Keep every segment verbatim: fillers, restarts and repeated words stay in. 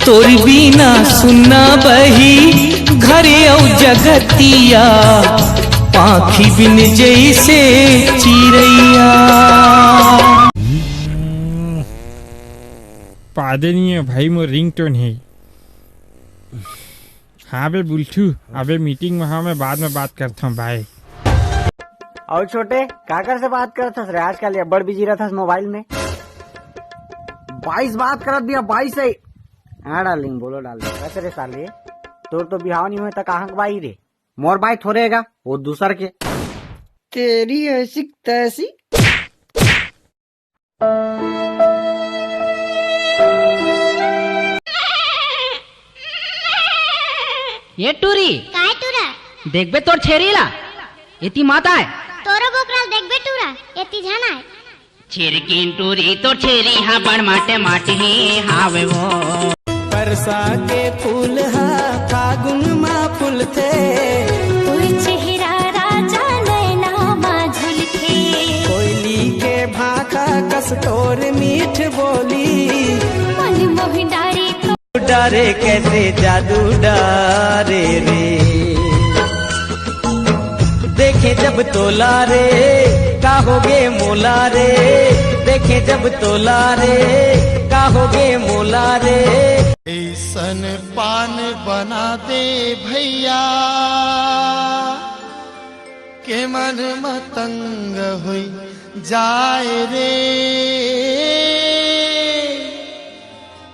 तोर बिना सुन्ना बही घर अउ जगतिया, पाखी बिन जैसे चिरैया। पादे नहीं है भाई, मोर रिंगटोन है। हाँ बे बुल्ठू, अबे मीटिंग में हाँ, मैं बाद में बात करता हूँ, बाय। अउ छोटे, काकर से बात करत हस रे? आजकल ये बड़ बिजी रहत हस मोबाइल में। बाईस बात करत बिया, बाईस से। हाँ डार्लिंग, बोलो डार्लिंग। कैसे रे साले, तोर तो बिहाव नहीं होय त कहाँ के बाई रे? मोर बाई थोड़े हेगा, वो दूसर के। तेरी ऐसी तैसी। ये टूरी, काय टूरा? देखबे तोर छेरी ला, एती मत आय। तोरो बोकरा ल देखबे टूरा, एती झन आय। छिरकिन टूरी तोर छेरी हा बड़ माटे माटी हावे वो। परसा के फूल हा फागुन मा फूलथे। तोर चेहरा राजा नैना मा झुलथे। कोयली के भाखा कस तोर मीठ बोली। मन मोह डारे तो डारे कैसे जादू डारे रे। देखे जब तोला रे, का होगे मोला रे। देखे जब तोला रे, का होगे मोला रे। ऐसन पान बना दे भैया, के मन मतंग होई जाए रे।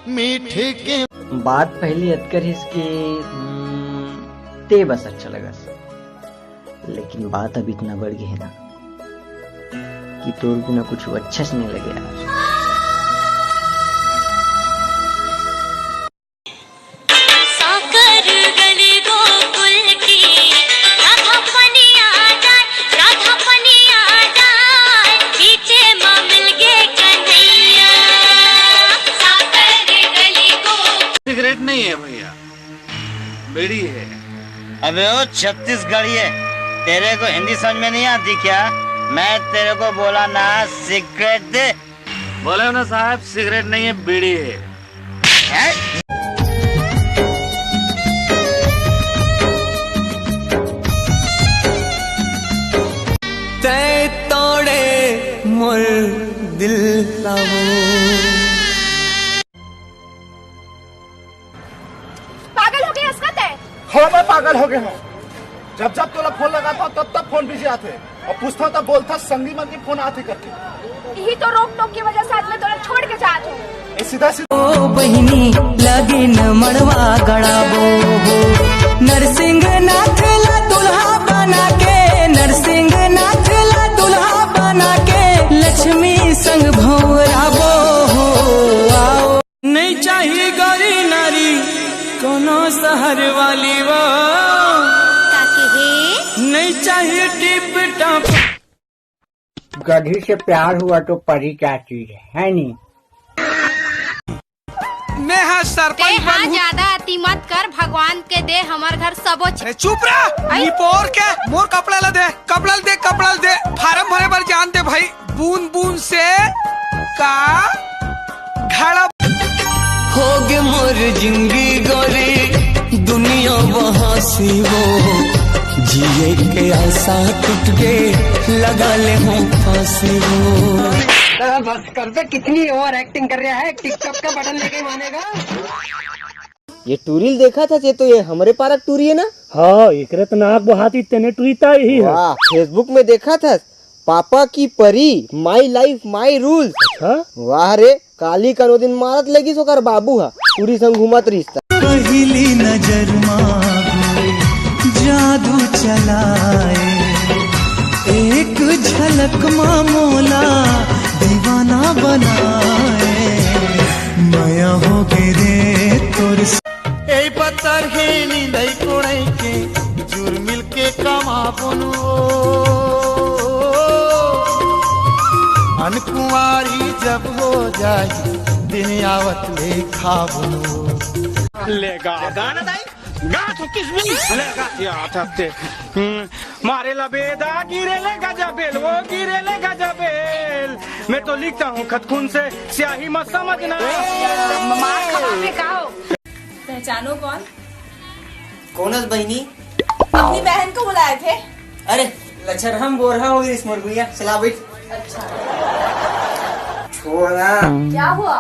मीठ के बात पहली अतकर हिस कि, हम्म, ते बस अच्छा लगस, लेकिन बात अब इतना बढ़ गई है ना कि तोर बिना कुछ अच्छा से नहीं लगे यार। साकर गली गोकुल की राधा पनिया जाए, राधा पनिया जाए, बीचे माँ मिल गए कन्हैया। साकर गली गोकुल। सिगरेट नहीं है भैया, बीड़ी है। अबे ओ छत्तीसगढ़िए, तेरे को हिंदी समझ में नहीं आती क्या? मैं तेरे को बोला ना सिगरेट दे। बोले ना साहब, सिगरेट नहीं है, बीड़ी है। तै तोड़े मोर दिल लावो। पागल हो गया हस का तै? हाँ, मैं पागल हो गया हूँ। जब जब तोला फोन लगाता हूँ, तब तब फोन बिजी आथे। अउ पूछता हूँ, तब बोलता संगी मन के फोन आथे करके। यही तो रोक टोक की वजह से आज मैं तोला छोड़ के जात हूँ। ए, सीधा सीधा। ओ बहिनी, लगे न मड़वा गड़ाबो हो। नरसिंह नाथ ला दुल्हा बना के, नरसिंह नाथ ला दुल्हा बना के, लक्ष्मी संग भौराबो हो। आओ। नहीं चाहिए गौरी नारी कोनो शहर वाली वो। काके हे? नहीं चाहिए टिप टॉप। गधी से प्यार हुआ तो परी क्या चीज है, है नी? मैं हाँ ते सरपंच हाँ बनहूँ। ज्यादा अति मत कर, भगवान के दे हमर घर सबो छ- अरे चुप रह, आई। निपोर के मोर कपड़ा ला दे, कपड़ा ला दे, कपड़ा ला दे, फार्म भरे बर जान दे भाई, बूंद बूंद से का घड़ा। होगे मोर जिंदगी गोरी, दुनिया वहाँ से वो, जिए के आशा टूट के, लगा ले हूँ फांसी वो। बस कर बे, कितनी ओवर एक्टिंग कर रहा है, टिकटॉक का बटन लेके मानेगा। ये टूरी ल देखा था, ये तो ये हमरे पारा के टूरी है ना? हाँ, एकरे त नाक बहाती तेने टूरी ता यही है। वाह, Facebook में देखा था, पापा की परी, my life my rules। अच्छा? वाह रे, काली कनो दिन मारत लगिस ओकर बाबू हा, टूरी संग घूमत रिहिस ता। पहिली नजर मा जादू चलाए, एक झलक मा मोला दीवाना बनाए। मया हो गे रे तोर से। ए पत्थर हे निंदई कोड़ई के, जुर मिल के कमाबो न ओ। अनकुंवारी जब हो जाही, दिन आवत ले खाबो न ओ। ले गा, गाना दाई। गा तो किस भी ले गा। या था ते। हम्म, मारे ला बेदा गिरे ले गजबेल, वो गिरे ले गजबेल। मैं तो लिखता हूँ खत खून से, स्याही मत समझना। मार खवा पे का हो? पहचानो कौन? कौन है बहनी? अपनी बहन को बुलाए थे। अरे, लच्छर हम बोर हो गई इस मुर्गुइया। चला बैठ। अच्छा। छोड़ ना। क्या हुआ?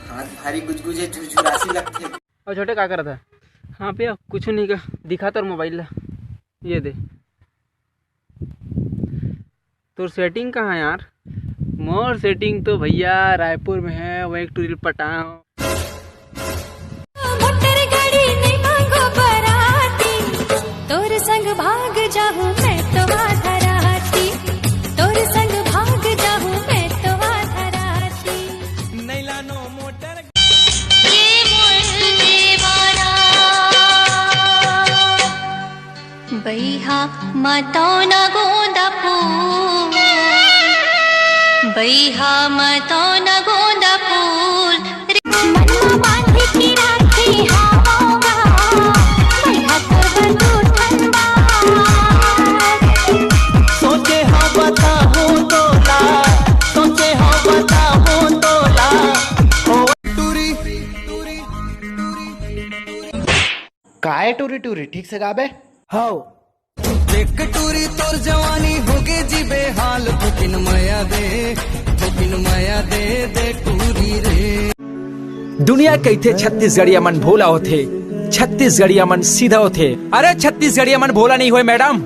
हाथ भारी गुजगुजे झुरझुरासी लगते। और छोटे, का करत है? हाँ भैया, कुछ नहीं का, दिखा तोर मोबाइल ला, ये दे। तोर सेटिंग कहाँ है यार? मोर सेटिंग तो भैया रायपुर में है, वही एक टूरी पटाओ। मोटर गाड़ी नहीं मांगो बराती, तोर संग भाग जाहूं मैं तो आधा राती, तोर संग भाग जाहूं मैं तो आधा राती। नैलानो मोटर। ये मोर देवारा। बइहा मतौना गोंदा फूल, बइहा मतौना गोंदा फूल। मनमा बांधी के राखे हावों गा, बइहा तोर बर दू ठन बार। सोचे हव बताहूं तोला, सोचे हव बताहूं तोला। ओ टूरी, टूरी, टूरी, टूरी। काय टूरी टूरी, ठीक से गाबे? हव। देख टूरी तोर जवानी होगे जी बेहाल, थोकिन मया दे, थोकिन मया दे, दे टूरी रे। दुनिया कहिथे छत्तीसगढ़िया मन भोला होथे, छत्तीसगढ़िया मन सीधा होथे। अरे छत्तीसगढ़िया मन भोला नहीं होय मैडम,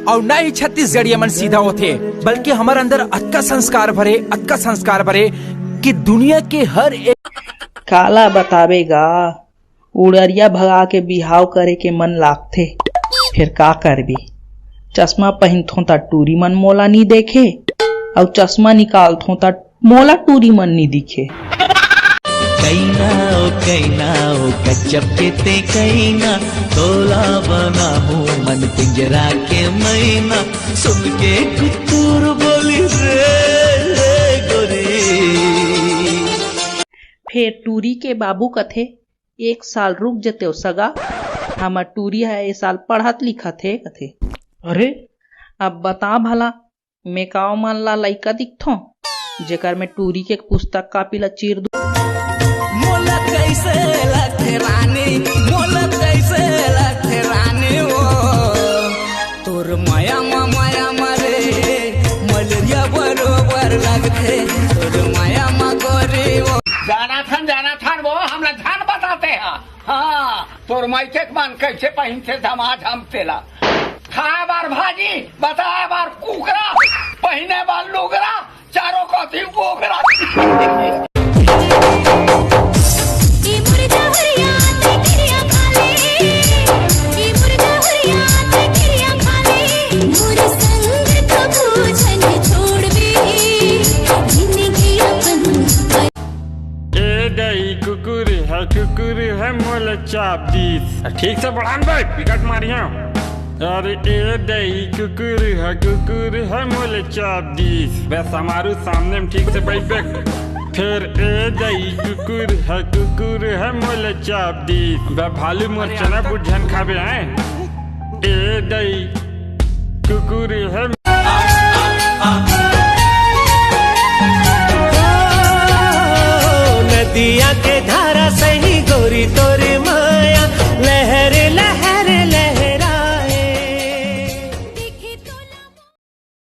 अउ ना ही छत्तीसगढ़िया मन सीधा होथे, बल्कि हमर अंदर अतका संस्कार भरे, अतका संस्कार भरे कि दुनिया के हर एक काला बताबे गा। उड़रिया भगा के बिहाव करे के मन लागथे, फेर का करबे? चश्मा पहिनथों त टूरी मन मोला नी देखे, अउ चश्मा निकालथों त मोला टूरी मन नी दिखे। कैना ओ कैना ओ गजब के ते कैना, तोला बनाहूं मन पिंजरा के मैना, सुन के कुतुर बोली रे, रे गोरी। फेर टूरी के बाबू कथे, एक साल रुक जतेव सगा, हमर टूरी ह ए साल पढ़त लिखत हे, कथे। अरे, अब बता भला, मैं का ओमन ला लइका दिखथों, जेकर मैं टूरी के पुस्तक कापी ला चीर दूं? मोला कैसे लगथे रानी, मोला कैसे लगथे रानी वो, तोर माया मा, माया मा रे, मलेरिया बरोबर लगथे, तोर माया मा गोरी वो। जाना थन, जाना थन वो, हमला झन बताते हैं। हाँ, तोर माइके के मन कैसे पहिनथे धमाझम तेला। खाए बार भाजी, बताए बार कुकरा, पहिने बार लुगरा, चारों कथी बोकरा। ई मुर्गा हुरिया ते किरिया खा ले, ई मुर्गा हुरिया ते किरिया खा ले, मोर संग कभू झन छोड़बे, जिंदगी अपन। ए दई कुकुर है, कुकुर है मोला चाप दीस। ठीक से बढ़ान बे, बिकट मारिया। अरे ए दई कुकुर है, कुकुर है मोले चाप दीस। बे समारू सामने में ठीक से बैठ बे। फिर ए दई कुकुर है, कुकुर है मोले चाप दीस। बे भालू मोर चना बुझन खाबे हैं। ए दई कुकुर है।